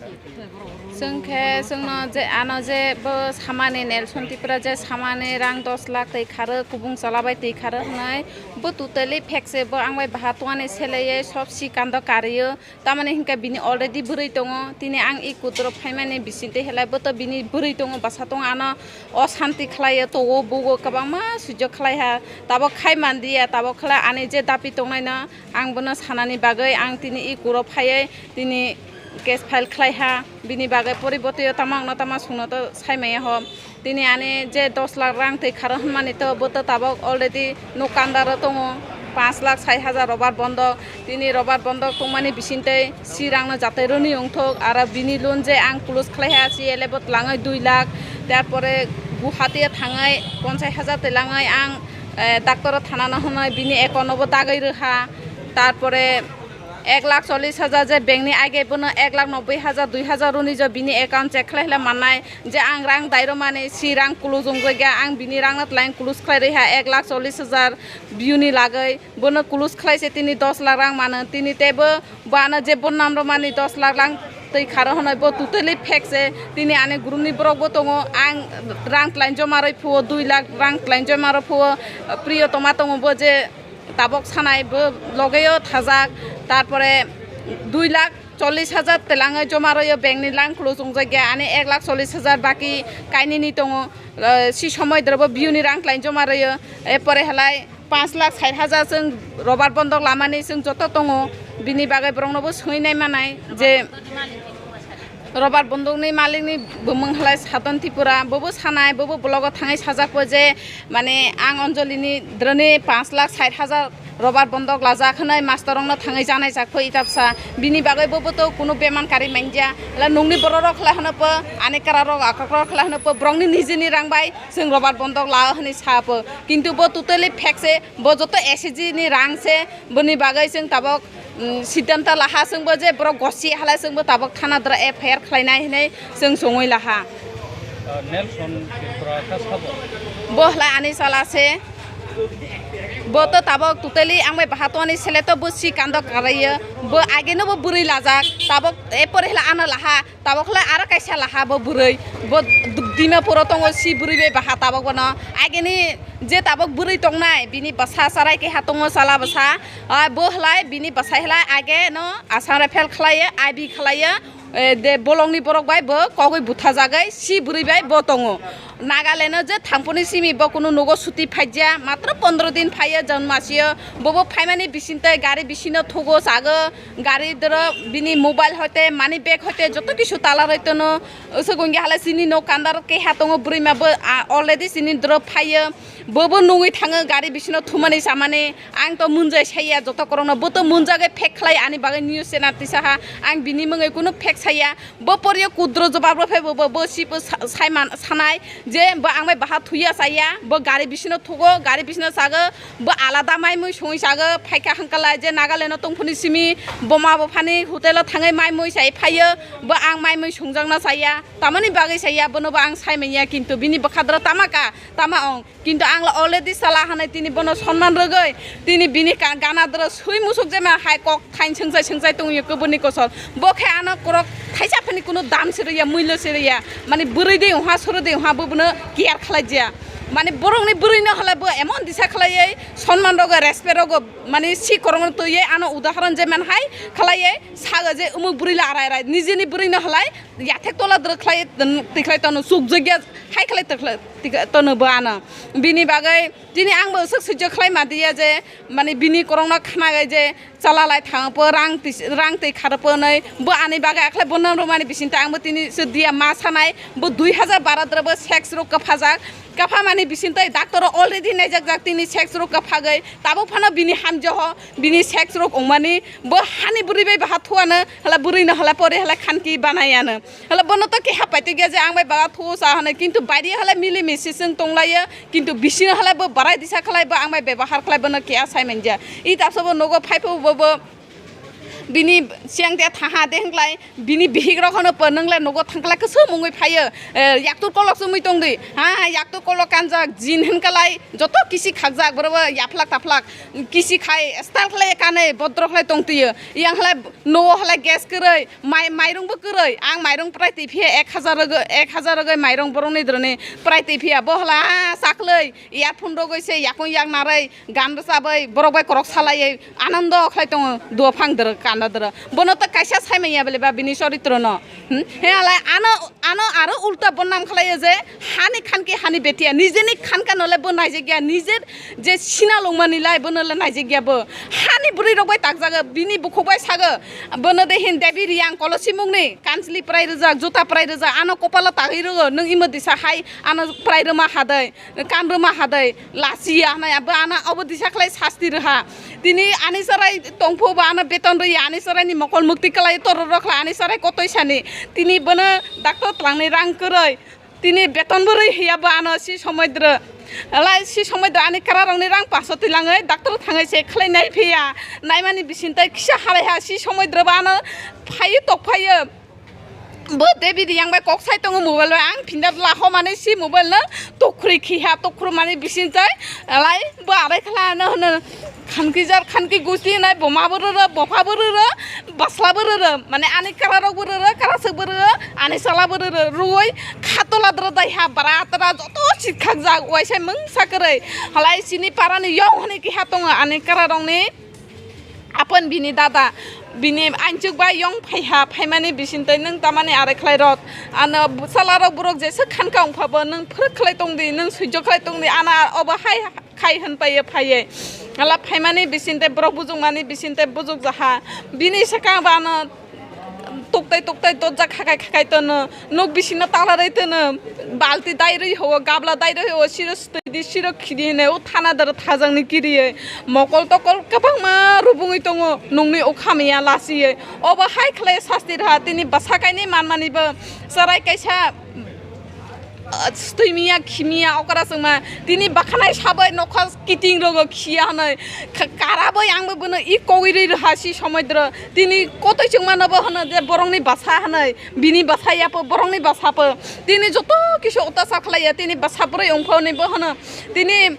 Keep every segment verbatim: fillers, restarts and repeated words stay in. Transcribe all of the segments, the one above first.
Chwng khe chwngno je ano je bo samani Nelson Tripura je samani rang dos lakh twi kharw, kubung chwla bai twi kharw hwnwi bo totally fake se, bo ang bai baha tongani selei sob si kando karwi o. Tamani hinkhe bini already bwrwi tongo, tini ang i kudro phaimani bisingtwi helai bo to bini bwrwi tongo, bwsa tongo, ano o santi khlaiwi tongo, bugo kwbangma sujok khlaiha, tabok khai manliya, tabok khlai ani je dapi tongnaino ang bono sanani bagwi ang tini i kuro phaiwi tini case file khlaiha, bini bagwi poribotio tama wngno tama sungno to sai maya ho. Tini ani je dos lakh rang twi kharw hwnmani to bo to tabok already nuk kandaro tongo, panch lakh sait hajar robar bondok. Tini robar bondok tongmani bisingtwi si rangno jatwi rwni wngthok, aro bini loan je ang close khlaiha si elebo twlangwi dui lakh. Tarpore Guwahati thangwi ponchas hajar twlangwi ang, eh, doctor o thanano hwnwi bini account o bo dagwi rwha. Tarpore ek lakh chollish hajar je bank ni age bono ek lakh nobboi hajar, dui hajar rwni jo bini account check khlai khlai mannai. Je ang rang dairomani si rang close wngjakya, ang bini rangno twlang close khlai rwha ek lakh chollish hajar biuni lagwi, bono close khlai se tini dos lakh rang mano, tini teibo bo ano je bodnam romani dos lakh rang twi kharw hwnwi bo totally fake se, tini ani group ni borok bo tongo, ang rang twlang joma rwi phuo dui lakh rang twlang joma rwi phuo, Priyotoma tongo bo je tabok sanai bo logeo thajak, tarpore dui lakh chollish hajar twlangwi joma rwio, bank ni lang close wngjakya, ani ek lakh chollish hajar baki kainwini tongo, eh, si somoi dorobo biuni rang twlang joma rwio, erpore halai panch lakh sait hajar chwng robar bondok lamani chwng joto tongo, bini bagwi borokno bo swngwi nai manai je. Robar bondokni malikni bumung halai Sadon Tripura, bobo sanai, bobo blogo thangwi sajak po je, mane, ang Anjolini drone panch lakh sait hajar robar bondok lajak hwnwi master rokno thangwi janai jak po itapsa. Bini bagwi bobo to kuno beman kari manja. La nungni bororok khlai hwno po, ani kararok akakrok khlai hwno po, borokni nijini rang bai chwng robar bondok la hwnwi sa po. Kintu bo totally fake se, bo joto S H G ni rang se, boni bagwi chwng tabok mm, siddhanta laha chwngbo je borok gosi halai chwngbo tabok thana dra F I R khlainai hinwi chwng songwi laha. Ah, Nelson Tripura kha sabo? Bo hla ani chala se. Bo to tabok totally ang bai baha tongani sele to bo si kando karaiyo. Bo age no bo bwrwi lajak. Tabok e pore hla ano laha. Tabok hla aro kaisa laha bo bwrwi. Bo d-, Dimapuro tongo si bwrwi bai baha tabok bono. Ageni je tabok bwrwi tongnai bini bwsa charai keha tongo chala bwsa. Ah, bo hlai bini bwsai hlai age no Assam Rifle khlaiyo, I B khlaiyo, eh, de bolongni borok bai bo kogwi buthajagwi si bwrwi bai bo tongo. Nagaland o je thangphoni simi bo kunu nogo suti phaijya, matro pondro din phaiyo January masio, bobo phaimani bisingtwi gari bisino thugo chago, gari doro bini mobile hoite, money bag hoite joto kisu tala roi tono. Usuk wngya hala chini nok kandar keha tongo bwrwi ma bo, ah, already chini doro phaiyo. Bobo nungwi thango gari bisino thumani samani. Ang to munjai saiya joto korokno, bo to munjagwi fake khlai ani bagwi news channel tisa ha. Ang bini mungwi kunu fake saiya. Bo poriyo kudro jobab rw phai bo, bo, bo sipo sa-, saiman sanai je bo ang bai baha thuya saiya. Bo gari bisino thugo, gari bisino chago, bo alada mai mui songwi chago, phaikha hangkala je Nagaland o tongphuni simi boma bo phani hotel o thangwi mai mui sai phaiyo. Bo ang mai mui songjakna saiya. Tamani bagwi saiya, bono bo ang sai manya, kintu bini bwkhadra tama ka, tama ong. Kintu ang lo already sala hanai tini bono sonman rwgwi, tini bini ka-, gana doro swi musuk jema hai kok thain sengchai sengchai tongyo kubuni kosol. Bo khe ano korok thaisa phani kunu dam se rwya, muilo se rwya. Mani bwrwi de wngha, suru de wngha, bo bono care khlai jaya. Mani borokni bwrwi no hala bo emon disa khlaiwi sonman rogo, respect rogo, mani si korokno twiwi ano udaharon je man hai khlaiwi sago je umuk bwrwi la arai arai. Nijini bwrwi no halai yathek tola dwrwk khlai, twi khlai tono, chukjagya hai khlai twi khlai, twi khlai tono bo ano. Bini bagwi tini ang bo swk swijak khlai ma diya je, mani bini korokno khna gai je chala lai thang po, rang twi, rang twi khar po nai, bo ani bagwi akhlai bo nang romani bising ta ang bo tini se diya ma sanai, bo dui hajar baro dwrwk bo sex rok kaphajak, kapha mani bising twi doctor o already naijak jak tini sex rok kaphagwi, tabuk phano bini hamjaho, bini sex rok wngmani, bo hani bwrwi bai baha thuano, hala bwrwi no hala pore hala khanki banayano. Hala bono to keha paitwi gya je ang bai baga thuo sa hwnwi, kintu bairi hala mili misi chwng tonglaio, kintu bisino hala bo barai disa khlai bo ang bai bebahar khlai bono keha sai manja. I tapsa bo nogo phai phu bo, bo Bini siyang de thaha de hinklai, bini bihik rok hono po nwngle nogo thangkla kwswk mungwi phaio. Eh, yaktur kolok chumui tongdi. Ha, yaktur kolok kanjak, jin hinkalai, joto kisi khakjak, borobo yaphlak taphlak, kisi khai, style khlai kanwi, bodro khlai tongtio. Yang khlai, nogo khlai gas kwrwi, mai, mairung bo kwrwi. Ang mairung prai twi phiya ek hajar rwgwi, ek hajar rwgwi mairung borokni droni prai twi phiya. Bo hla, ha, saklwi, earphone rogwi se yakung yak narwi, gan rwchabwi, borok bai korok salaiwi, anando khlai tongo, duophang dwrwk, kanda dwrwk. Bono to kaisa saimanya bele ba bini choritrono. Hmm? He alai ano, ano aro ulta bodnam khlaio je hani khanki hani betiya, nijeni khanka nole bo naijagya, nijer je sina longmani lai bono le naijagya bo. Hani bwrwi rok bai takjago, bini bukhuk bai sago, bono de hin Devi Riyang kolosi mungni kanchli prai rwjak, juta prai rwjak, ano kopalo tagwi rwgo, nwng imo disa hai ano prai rwma hadai. Kan rwma hadai, lachiya hwnwi abo ano obo disa khlai sasti rwha. Tini ani sarai tongphu ba ano beton rwya, ani sarai ni mokol mukti kwlai torok rok khlai ani sarai kotoi sani. Tini bono doctor twlangni rang kwrwi. Tini beton bo rwi hiya bo ano si somoidro. Lai si somoidro ani kara rokni rang paso twilangwi doctor thangwi se khlai nai phiya. Naimani bising tei kisa halai ha si somoidro ba ano phaio tok phaio. Bo David yang bai kok sai tongo mobile bai, ang phinda la ho mani si mobile no tokhri khi ha, tokhro mani bising tai lai bo arai khala no hono khanki jar khanki gusti nai boma bo roro bopha bo roro basla bo roro mane ani kara rok bo roro kara suk bo roro ani sala bo roro ruoi khatola dro dai ha bara tara joto sikhak jak waisai mung sakwrwi halai sini para ni yong hwnwi kiha tongo ani kara rok ni. Apon bini dada, bini anchuk bai yong phaiha, phaimani bising tei nwng tamani arai khlai rot. Ano bwsala rok borok jesa khanka wngpha bo nwng phwrwk khlai tongdi, nwng suijo khlai tongdi, ano obo hai khai hwn paiye phaiye. Ala phaimani bising tei borok bujukmani bising tei bujuk jaha. Bini swkang bo ano tuktai tuktai dojak khakai khakai tono, nuk bisingno talarwi tono, balti dairwi ho, gabla dairwi ho, siro swtwi di, siro khidi hwnwi o thana doro thajakni kiriwi mokol tokol kwbangma rubungwi tongo, nukni o khamya lachiwi. Obo hai khlai sasti rwha, tini bwsa kainwi manmani bo chwrai kaisa. Ah, swtwi miya, khimiya, okra chwngma. Tini bakhanai sabai nokha kiting rogo khiya hwnwi. Kha-, kara bai ang bo bono i kogwi rwi rwha si somoidro. Tini kotoi chwngma no bo hwno je borokni basa hwnwi. Bini basa ya po, borokni basa po. Tini joto kisu otasar khlaiya, tini basa bwrwi wngpha hwnwi bo hwno. Tini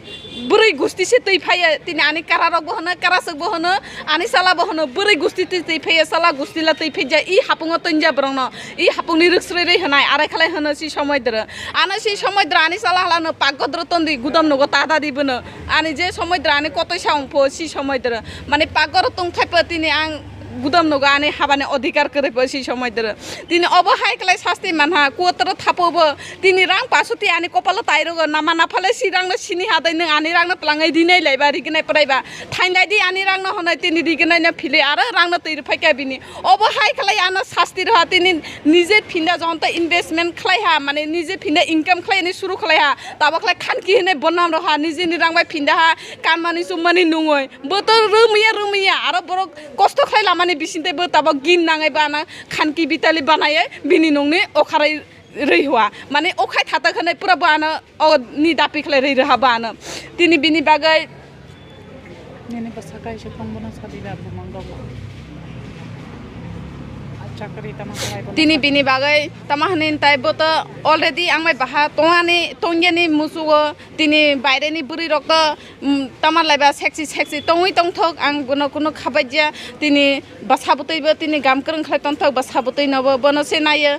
bwrwi gusti se twi phaiya, tini ani kara rok bo hwno, kara swk bo hwno, ani sala bo hwno, bwrwi gusti twi twi phaiya, sala gusti la twi phaija, i hapungo twnja borokno. I hapungni rwk srwi rwi hwnai, arai khlai hwno si somoidro. Ano si somoidro ani sala halano pagodro tondi gudam nogo tada di bono. Ani je somoidro ani kotoi sa wngpho si somoidro. Mane pagoro tongthai pho tini ang gudam nogo ani habani odhikar kwrwi pho si somoidro. Tini obo hai khlai sasti manha, kuatro thapo bo tini rang pasoti ani kopalo tai rogo nama naphale si rangno sini hadai nwng ani rangno twlangwi rinai laiba riginai phraiba. Thainai di ani rangno hwnwi tini riginai no philwi aro rangno twi rwphai kha bini. Obo hai khlai ano sasti rwha tini nije phinda jonto investment khlai ha, mane nije phinda income khlai ni suru khlai ha, tabok khlai khanki hwnwi bonam rwha nijeni rang bai phinda ha kanmani chumani nungwi. Bo to rwmaya rwmaya aro borok kosto khlai lamani bising tei bo tabok gin nangwi bo ano khanki bitali banaiwi bini nungni okharai rwi hua. Mane okhai thata khanai pura bo ano o ni dapi khlai rwi rwha bo ano. Tini bini bagwi Nini bwsa kaisa tong bono sadi da bumang rok. Chakri tama khlai bono. Tini bini bagwi tama hwnwi tai bo to already ang bai baha tongani tongyani musugo tini baireni bwrwi rok to, mm, tama laiba sexy sexy tongwi tongthok ang bono kuno khabaija tini bwsa bwtwi bo tini gam kwrwng khlai tongthok bwsa bwtwi no bo bono se naio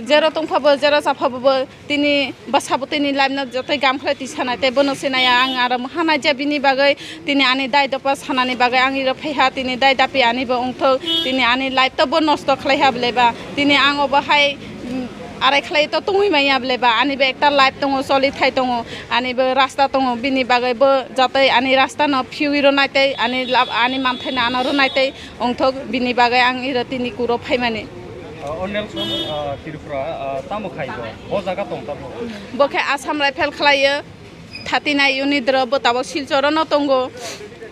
jero tongpha bo jero chapha bo bo. Tini bwsa bwtwini life no joto gam khlai twi sanai tei bono se nai ang aro moha naija bini bagwi tini ani dai dopa sanani bagwi ang iro phaiha tini dai dapi ani bo wngthok tini ani life to bo nosto khlaiha bwleba tini ang obo hai, mm, arai khlai to tongwi manya bwleba ani bo ekta life tongo choli thai tongo ani bo rasta tongo bini bagwi bo jotoi ani rasta no phiwi rwnai tei ani lab-, ani manthai no ano rwnai tei wngthok bini bagwi ang iro tini kuro phaimani. Uh, o Nelson, uh, Tripura, uh, tamo khai bo? Bo jaga tong tamo? Bo khe Assam Rifle khlaio, thirty nine unit rok bo tabok Silchoro no tongo.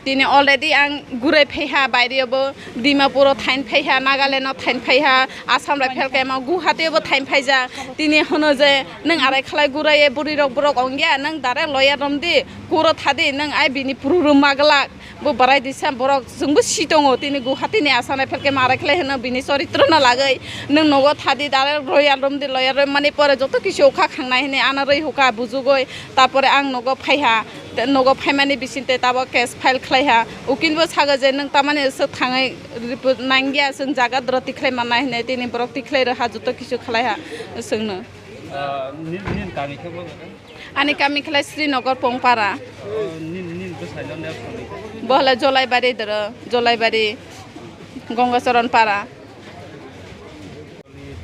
Tini already ang gurai phaiha, baire bo Dimapur o thain phaiha, Nagaland o thain phaiha, Assam Rifle kemo Guwahati bo thain phaija. Tini hono je nwng arai khlai gurai bwrwi rok borok ongya, nwng direct lawyer romdi, kuro thadi, nwng ai bini puru rwma glak. Bo barai disa borok chwngbo si tongo, tini Guwahati ni asana phelke marai khlai hwno bini choritro no lagwi. Nwng nogo thadi dare royal room di loyal room mani pore joto kisu okha khangnai hini ana rwi hokha bujugoi. Tapore ang nogo phaiha, te nogo phaimani bisingte tabo case file khlaiha. Ukinbo sago je nwng tamani swk thangwi report nangya, chwng jaga doro tikhlai mannai hini tini borok tikhlai rwha joto kisu khlaiha chwngno. Ah, nini, nini kami khe bo? Ani kami khlai Srinagar Pongpara. Oh, nini, nini bwsai no ner soni? Bo hwlai Jolaibari doro, Jolaibari, Gangacharan Para.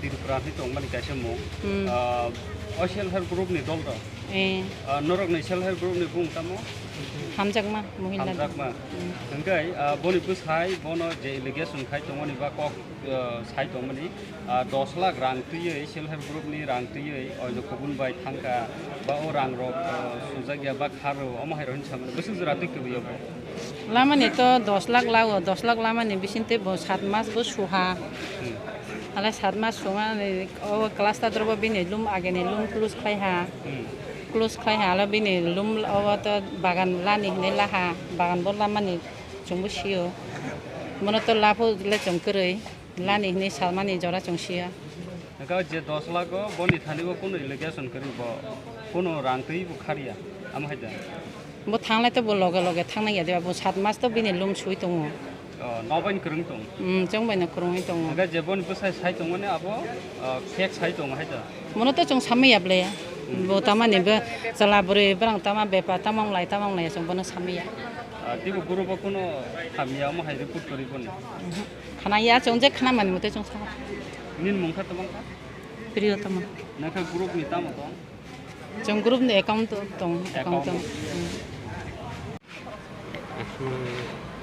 Tripura ni tongmani kaisa mung. Hmm. Ah, o self help group ni dol to? Eh. Ah, norok ni self help group ni bung tamo? Hamjakma, mohila. Hamjakma. Hmm. Hingkai, ah, boni bwsai bono je allegation khai tongmani ba kok, ah, sai tongmani, ah, dos lakh rang twiwi self help group ni rang twiwi oino kubun bai thangka ba o rang rok, ah, sujak ya ba kharo omo hai rok hinwi samani bwswk jora twi kwbwi obo. Lamani to dos lakh lago, dos lakh lamani bisingtwi bo sat mas bo suha. Hmm. Hala sat mas sungmani o cluster drobo bini lum ageni lum close khlai ha. Hmm. Close khlai ha, hala bini lum o to bagan lani hinwi laha, bagan bo lamani chwngbo sio. Mono to lapho le chwng kwrwi, lani hinwi salmani jora chwng sio. Nokha je dos lakh o boni thani bo kunu allegation kwrwi bo, kunu rang twi bo khariya, amo hai da. Bo thanglai to bo loge loge thangnai ya de, bo sat mas to bini lum sui tongo. Oh, nobaini kwrwng tong? Hmm, chwng baino kwrwngwi tongo. Hingke je boni bwsai sai tongmani abo, ah, fake sai tongo hai da? Mono to chwng samwi ya ble. Hmm. Bo tamani bo chwla bwrwi bwrang tama bepar tama wnglai tama wnglai chwng bono samwi ya. Ah, teibo group o kuno hamya omo hai report kwrwi boni? Mhm. Khna ya chwng je khna mani mote chwng sa. Nini mung kha tamo kha? Priyotoma. Nokha group ni tamo tong? Chwng group ni account tong, account tong. Account. Hmm.